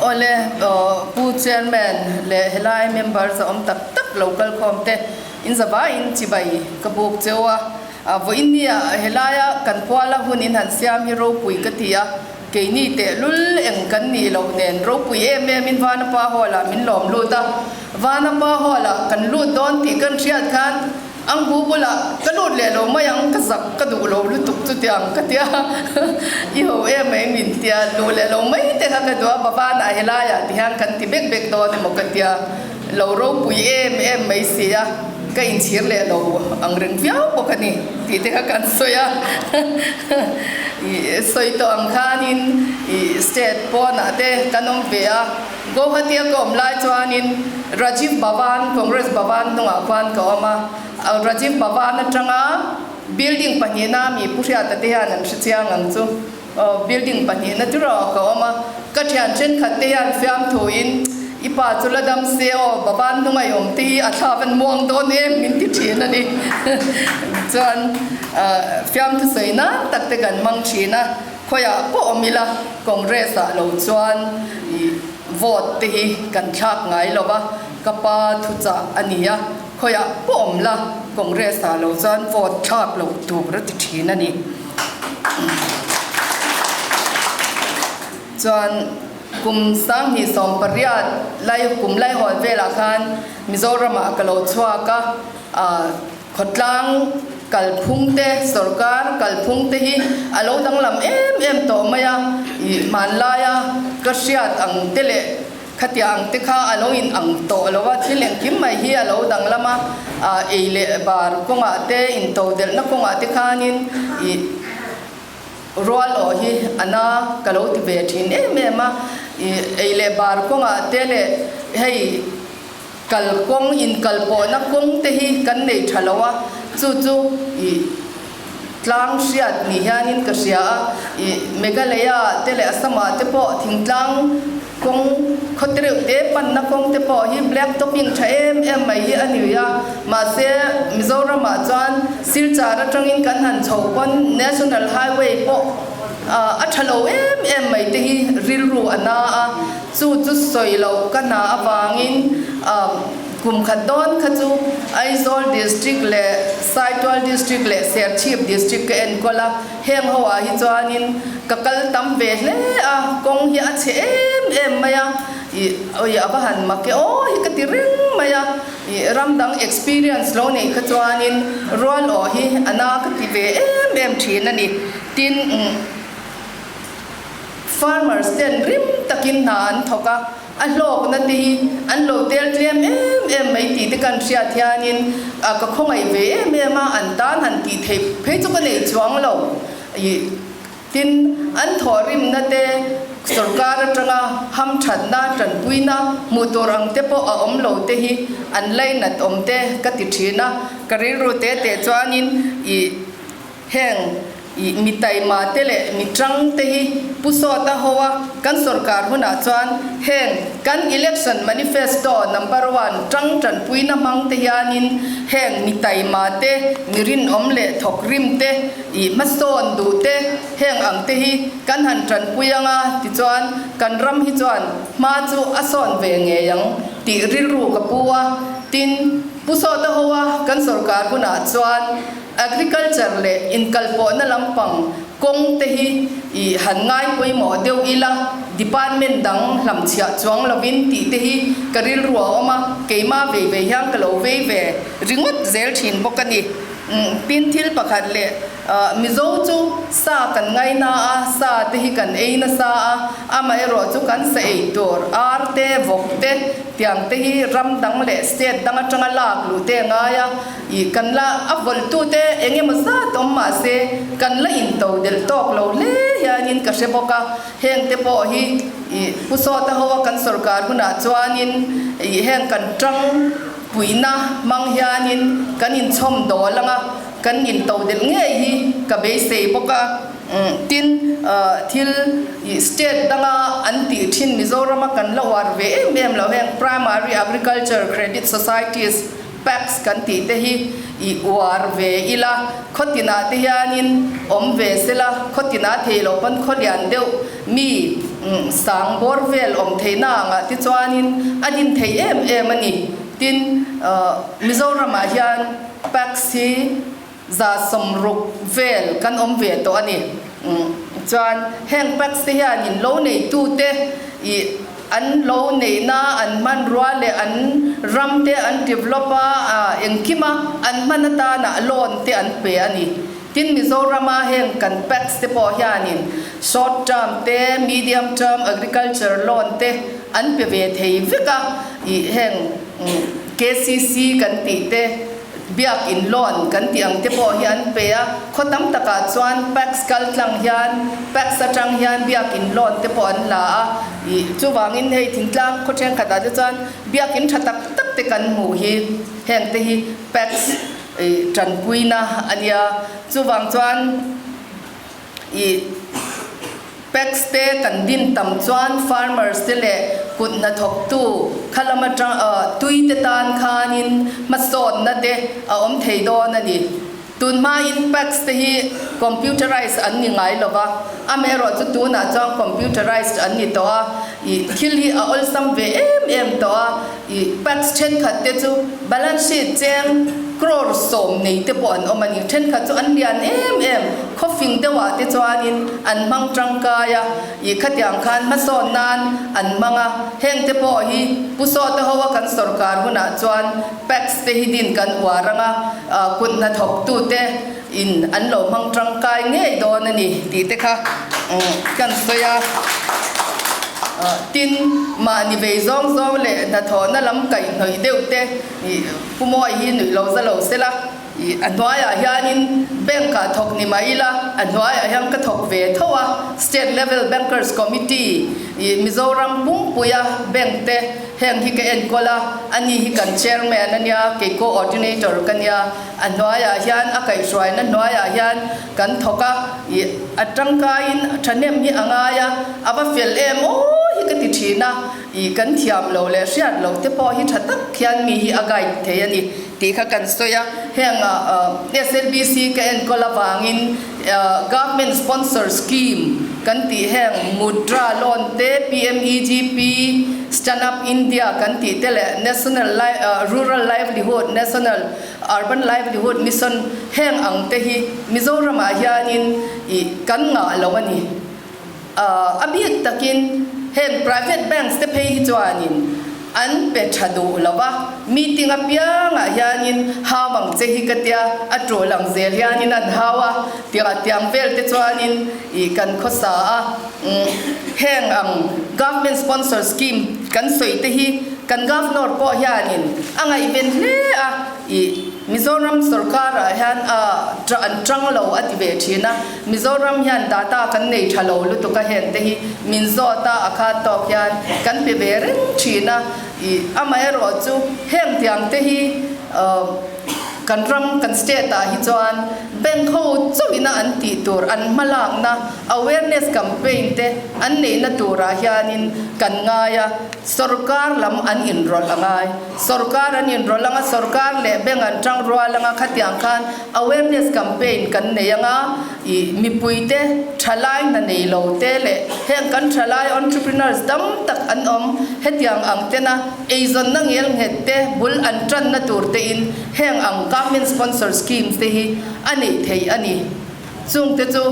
Awle, Pu Chairman leh helai member zahawm tak tak lo kal khawm te in zavaiin chibai ka buk cheu a. Vawiin nia helaia kan kuala hun in han siam hi ropui ka ti a, keini tehlul eng kan nih loh nen ropui em em in Vanapa Hall ah min lawm lut a. Vanapa Hall ah kan lut dawn tih kan hriat khan Ang bu bulah ka lut leh lo mai ang, ka zak ka duh lo lutuk chutiang ka tia i ho em mai min tia luh leh lo mai te kha ka duh a, Baba-na helaiah ti hian kan ti bek bek dawn emaw ka tia lo ropui em em mai si a, ka inchhir leh lo ang reng viau bawk a ni tih te kha kan sawi a, i sawi tawh ang khanin i state pawnah te kan awm ve a. Guwahati-a ka awm lai chuanin Rajiv Bhavan, Congress Bhavan hnungah khuan ka awm a. Rajiv Bhavan atanga building pahnihna mi Pu Hriata te hian an hre chiang ang chu. Building pahnihna chu erawh ka awm a. Ka thian thenkhat te hian fiamthuin, I pa chu la dam se aw, Bhavan hnunga i awm te hi a thlap an muang dawn em min ti thin a ni. Chuan fiamthu sawi nan tak te kan hmang thin a. Khawiah pawh awm ila Congress ah lo chuan i vote te hi kan thlak ngai lo va, ka pa thuchah a ni a, khawiah pawh awm la Congress ah lo chuan vote thlak loh tur a ti thin a ni. Chuan kum 2018 lai kum laihawl velah khan Mizoram ah ka lo chhuak a, Khawtlang kalphung te, sorkar kalphung te hi a lo danglam em em tawh mai a, i hmanlaia ka hriat ang te leh khatia ang te kha a lo in ang tawh lo a, thil engkim mai hi a lo danglam a, ei leh bar kawngah te, intodelhna kawngah te khanin i rual awh hi a na ka lo ti ve thin em em a, i ei leh bar kawngah te leh hei. Kalkawng inkalpawhna kawng te hi kan nei tha lo a, chu chu i tlang hriat ni hianin ka hria a, i Meghalaya te leh Assam-ah te pawh thingtlang kawng khaw te reuh te panna kawng te pawh hi black topping tha em em mai hi a ni a, mahse Mizoramah chuan Silchar atangin kan han chho pawn National Highway pawh a tha lo em em mai te hi rilru a na a. Chu chu sawi loh ka hna avangin kum khat dawn kha chu Aizawl District leh Saitual District leh Serchhip District ka enkawl a, heng ho ah hi chuanin ka kal tam ve hle a, kawng hi a chhe em em mai a, ih oi a va han mak e aw hi ka ti reng mai a, ih ram dang experience lo neih kha chuanin rual awh hi a na ka ti ve em em thin a ni. Tin. Farmers ten rim takin hna an thawk a, a hlawkna te hi an lo tel tlem em em mai tih te kan hriat hianin ka khawngaih ve em em a, an tan han tih theih phei chu ka nei chuang lo. Ih tin, an thawhrimna te sorkar atanga hamthatna, tanpuina hmuh tur ang te pawh a awm lo te hi an lainat awm te ka ti thin a, ka rilru te teh chuanin ih Heng i mi taima te leh mi tang te hi Pu Sawta ho a kan sorkar hunah chuan heng kan election manifesto number one tang tanpuina hmang te hianin heng mi taima te, mi rinawm leh thawk rim te, i hmasawn duh te heng ang te hi kan han tanpui anga tichuan kan ram hi chuan hma chu a sawn ve ngei ang tih rilru ka pu a. Tin, Pu Sawta ho a kan sorkar hunah chuan Agriculture leh inkalpawhna lampang kawng te hi i han ngai pawimawh deuh ila, department dang hlamchhiah chuang lovin tih te hi ka rilru a awm a, keimah vei vei hian ka lo vei ve ringawt zel thin bawk a ni. Tin, thil pakhat leh Mizo chu sa kan ngaina a, sa te hi kan ei nasa a, amaherawh chu kan sa ei tur ar te, vawk te, tiang te hi ram dang leh state dang atanga lak luh te a ngai a, Ih, kan la a vawlhtute eng emaw zat awm mah se kan la into delh tawk lo hle hianin ka hre bawk a, heng te pawh hi ih Pu Sawta hoa kan sorkar hunah chuanin ih heng kan tang puihna hmang hianin kan inchhawm dawl anga kan into delh ngei hi ka beisei bawk a. Tin, thil ih state danga an tih thin Mizorama kan la uar ve em em lo heng Primary Agriculture Credit Societies, Packs kan tih te hi i uar ve ila, khawtinah te hianin awm ve sela, khawtinah thei loh pawn khawlian deuh mi Sang bawr vel awm theihna angah te chuanin a din thei em em a ni. Tin, Mizoramah hian PACS hi 60% vel kan awm ve tawh a ni. Chuan heng PACS te hianin lo neitute ih an lo neihna an hmanrua leh an ram te an develop a, engkima an hman atana loan te an pe a ni. Tin, Mizorama heng kan PACS te pawh hianin short term te, medium term agriculture loan te an pe ve thei vek a, ih heng KCC kan tih te, biakin loan kan tih ang te pawh hi an pe a, khaw tam takah chuan PACS kal tlang hian PACS atang hian biakin loan te pawh an la a, ih chuvangin hei thingtlang khaw thenkhatah te chuan biakin tha tak tak te kan hmuh hi heng te hi PACS I tanpuina a nia. Chuvang chuan i PACS te kan din tam chuan farmers te leh kut hnathawktu kha lam atang tui te tan khanin hmasawnna te a awm thei dawn a ni. Tunhmain PACS te hi computerized an ni ngai lova, amaherawhchu tunah chuan computerized an ni tawh a, i thil hi a awlsam ve em em tawh a. I PACS thenkhat te chu balance sheet cheng crore 10 nei te pawh an awm a ni. Thenkhat chu an lian em em, khawfing deuhah te chuanin an hmang tangkai a, i khatiang khan hmasawn nan an hmang a. Heng te pawh hi Pu Sawta hoa kan sorkar hunah chuan PACS te hi din kan uar ang a, kut hnathawktute in an lo hmang tangkai ngei dawn a ni tih te kha kan sawi a. Tin, mahni vei zawng zawng leh hnathawhna lam kaihhnawih deuh te Pu Mawi hi nuih lo za lo sela, a hnuaiah hianin bank ah thawk ni mai ila, a hnuaiah hian ka thawk ve tho a, State Level Bankers Committee Mizoram pumpuia bank te heng hi ka enkawl a, ani hi kan chairman a nia, kei coordinator ka nia, a hnuaiah hian a kaihhruaina hnuaiah hian Kan thawk a, i a tangkaiin thahnem hi a ngai a, a va fel em aw hi ka ti thin a, i kan thiam lo leh hriat loh te pawh hi tha tak hian mi hi a guide thei a ni tih kha kan sawi a. Heng SLBC ka enkawl avangin government sponsor scheme kan tih heng Mudra loan te, PMEGP, Stand Up India kan tih te leh National Rural Livelihood National Urban Livelihood Mission heng ang te hi Mizoramah hianin ih kan ngah lo a ni. A bik takin heng private banks te phei hi chuanin an pe tha duh lo va, meeting apiangah hianin hau ang che hi ka tia, a tul ang zel hianin an hau a, tiang tiang vel te chuanin ih kan khawsa a. Heng ang government sponsor scheme kan sawi te hi kan Governor pawh hianin a ngaihven hle a, ih Mizoram sorkarah hian a an tang lo a ti ve thin a, Mizoram hian data kan nei tha lo lutuk a heng te hi min zawt a, a khat tawk hian kan pe ve reng thin a, ih amaherawhchu heng tiang te hi Kan ram, kan state ah hi chuan bank ho chauhina an tih tur an hmalakna awareness campaign te an neihna turah hianin kan ngai a, sorkar lam an inrawlh a ngai. Sorkar an inrawlh anga sorkar leh bank an tang rual anga khatiang khan awareness campaign kan nei anga ih mipuite thalai hna nei lo te leh heng kan thalai entrepreneurs tam tak an awm hetiang ang tena Eizawnna ngel nghet te bul an tanna tur te in heng ang government sponsor schemes te hi a neih theih a ni. Chung te chu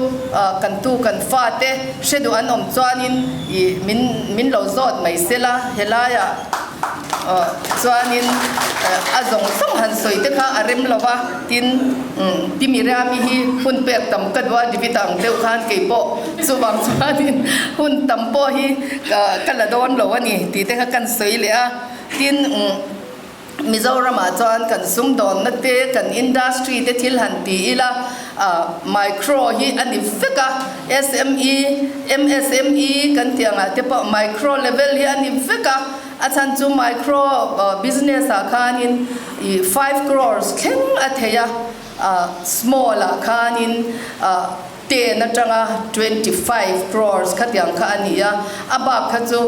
kan tu kan fa te hre duh an awm chuan in ih min min lo zawt mai sela helai ah chuan in a zawng zawng han sawi te kha a rem lo va tin Pi Miriami hi hun pek tam ka duh a David ang deuh khan kei pawh chuvang chuan in hun tam pawh hi Ka la dawn lo a ni tih te kha kan sawi leh a, tin Mizoramah chuan kan sumdawnna te, kan industry te thil han ti ila, micro hi a ni vek a, SME, MSME kan tih angah te pawh micro level hi a ni vek a, a chhan chu micro business ah khanin 5 crores thleng a thei a, small ah khanin. 10 atanga 25 crores khatiang kha a ni a, a bak kha chu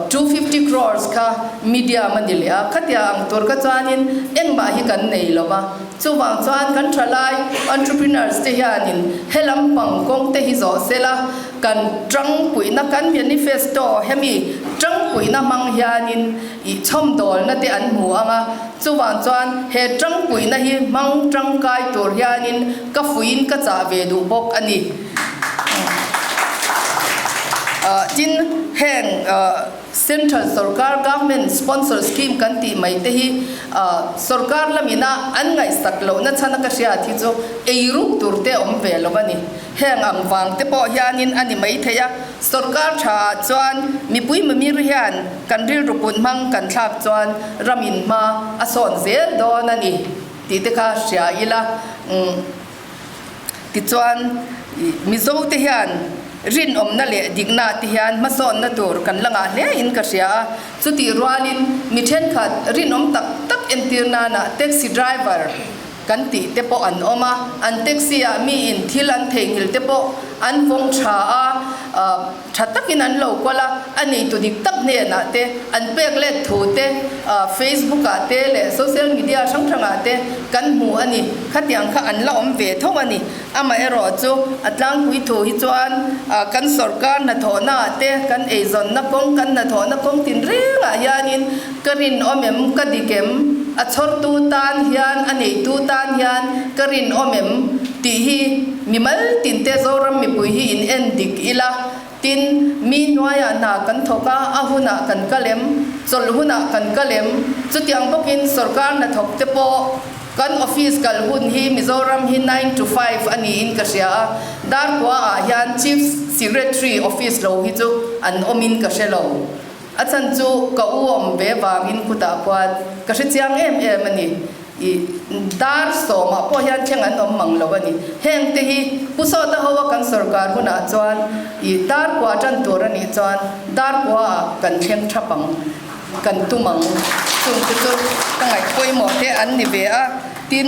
250 crores kha medium a ni leh a, khatiang ang tur kha chuanin engmah hi kan nei lo va, Chuvang chuan kan thalai entrepreneurs te hianin he lampang kawng te hi zawh sela kan tangpuihna kan manifesto hemi tangpuihna hmang hianin ih chhawmdawlna te an hmu ang a, chuvang chuan he tangpuihna hi hmang tangkai tur hianin ka fuiin ka chah ve duh bawk a ni. Tin, heng Central sorkar Government Sponsor Scheme kan tih mai te hi sorkar lamina an ngaihsak lohna chhana ka hriat hi chu eiruk tur te awm ve lo a ni. Heng ang vang te pawh hianin a ni mai thei a, sorkar tha ah chuan mipui mimir hian kan rilru put hmang kan thlak chuan ram in hma a sawn zel dawn a ni tih te kha hria ila. Tichuan Mizo te hian rinawmna leh dikna te hian hmasawnna tur kan la ngah hle in ka hria a, chutih rualin mi thenkhat rinawm tak tak entir nana taxi driver Kan tih te pawh an awm a, an taxi ah miin thil an theihnghilh te pawh an vawng tha a, tha takin an lo kual a, a neitu dik tak hnenah te an pek let thu te Facebook ah te leh social media hrang hrang ah te kan hmu a ni. Khatiang kha an la awm ve tho a ni. Amaherawh chu a tlangpui thu hi chuan kan sorkar hnathawhna ah te kan eizawnna kawng kan hnathawhna kawng tinreng ah hianin Ka rinawm em? Ka dik em? A chhawrtu tan hian, a neitu tan hian ka rinawm em? tih hi mimal tinte Zoram mipui hi in en dik ila. Tin, mi hnuaiah hna kan thawk a, a hunah kan kal em? Chawlh hunah kan kal em? Chutiang bawkin sorkar hnathawk te pawh kan office kal hun hi Mizoram hi 9 to 5 a niin ka hria a, Darkua-ah hian Chief Secretary office lo hi chu an awmin ka hre lo. A chhan chu ka u awm ve vangin khutah khuan ka hre chiang em em a ni. I dar sawmah pawh hian thleng an awm mang lo a ni. Heng te hi Pu Sawta ho a kan sorkar hunah chuan i dar kua tan tur a nih chuan dar kua ah kan thleng thap ang, kan tum ang. Chung te chu ka ngaih pawimawh te an ni ve a. Tin,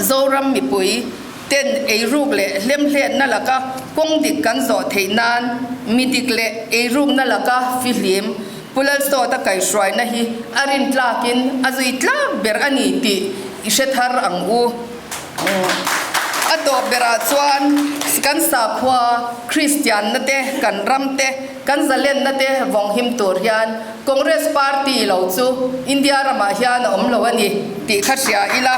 Zoram mipui ten eiruk leh hlemhletna laka kawng dik kan zawh theih nan mi dik leh eirukna laka fihlim Pu Lalsawta kaihhruaina hi a rintlakin a zui tlak ber a ni tih i hre thar ang u. A tawp berah chuan kan sakhua Kristianna te, kan ram te, kan zalenna te vawnghim tur hian Congress party lo chu India ramah hian a awm lo a ni tih kha hria ila.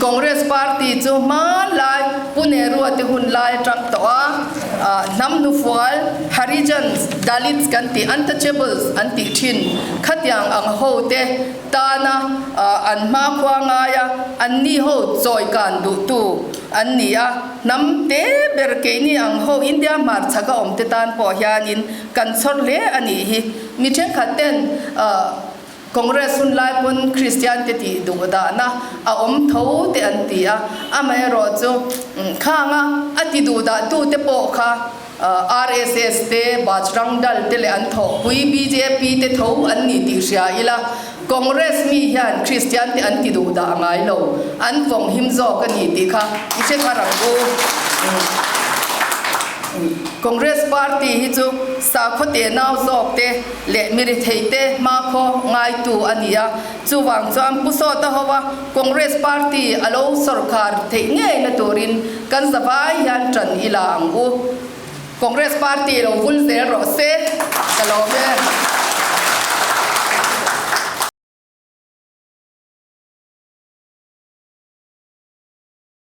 Congress party chu hmanlai Pu Nehru-a te hun lai atang tawh a, hnam hnufual, Harijans, Dalits kan tih, Untouchables an tih thin khatiang ang ho te tana an hmakhua ngaia anni ho chawikan duhtu an ni a. Hnam te ber keini ang ho India hmarchhak a awm te tan pawh hianin kan chhawr hle a nih hi. Mi thenkhat ten Congress hun lai pawn Kristian te tih duh dahna a awm tho te an ti a, amaherawh chu khanga a ti duh dah tu te pawh kha RSS te, Bajrang Dal te leh an thawhpui bjp te tho an ni tih hria ila, Congress mi hian Kristian te an ti duh dah a ngai lo, an vawng him zawk a ni tih kha i hre thar ang u. Congress party hi chu sakhaw tenau zawk te leh mirithei te hmakhaw ngaitu a ni a, chuvang chuan Pu Sawta hoa Congress party a lo sawrkhar theih ngei na turin kan zavai hian tan i la ang u. Congress party lo vul zel rawh se, ka lawm e.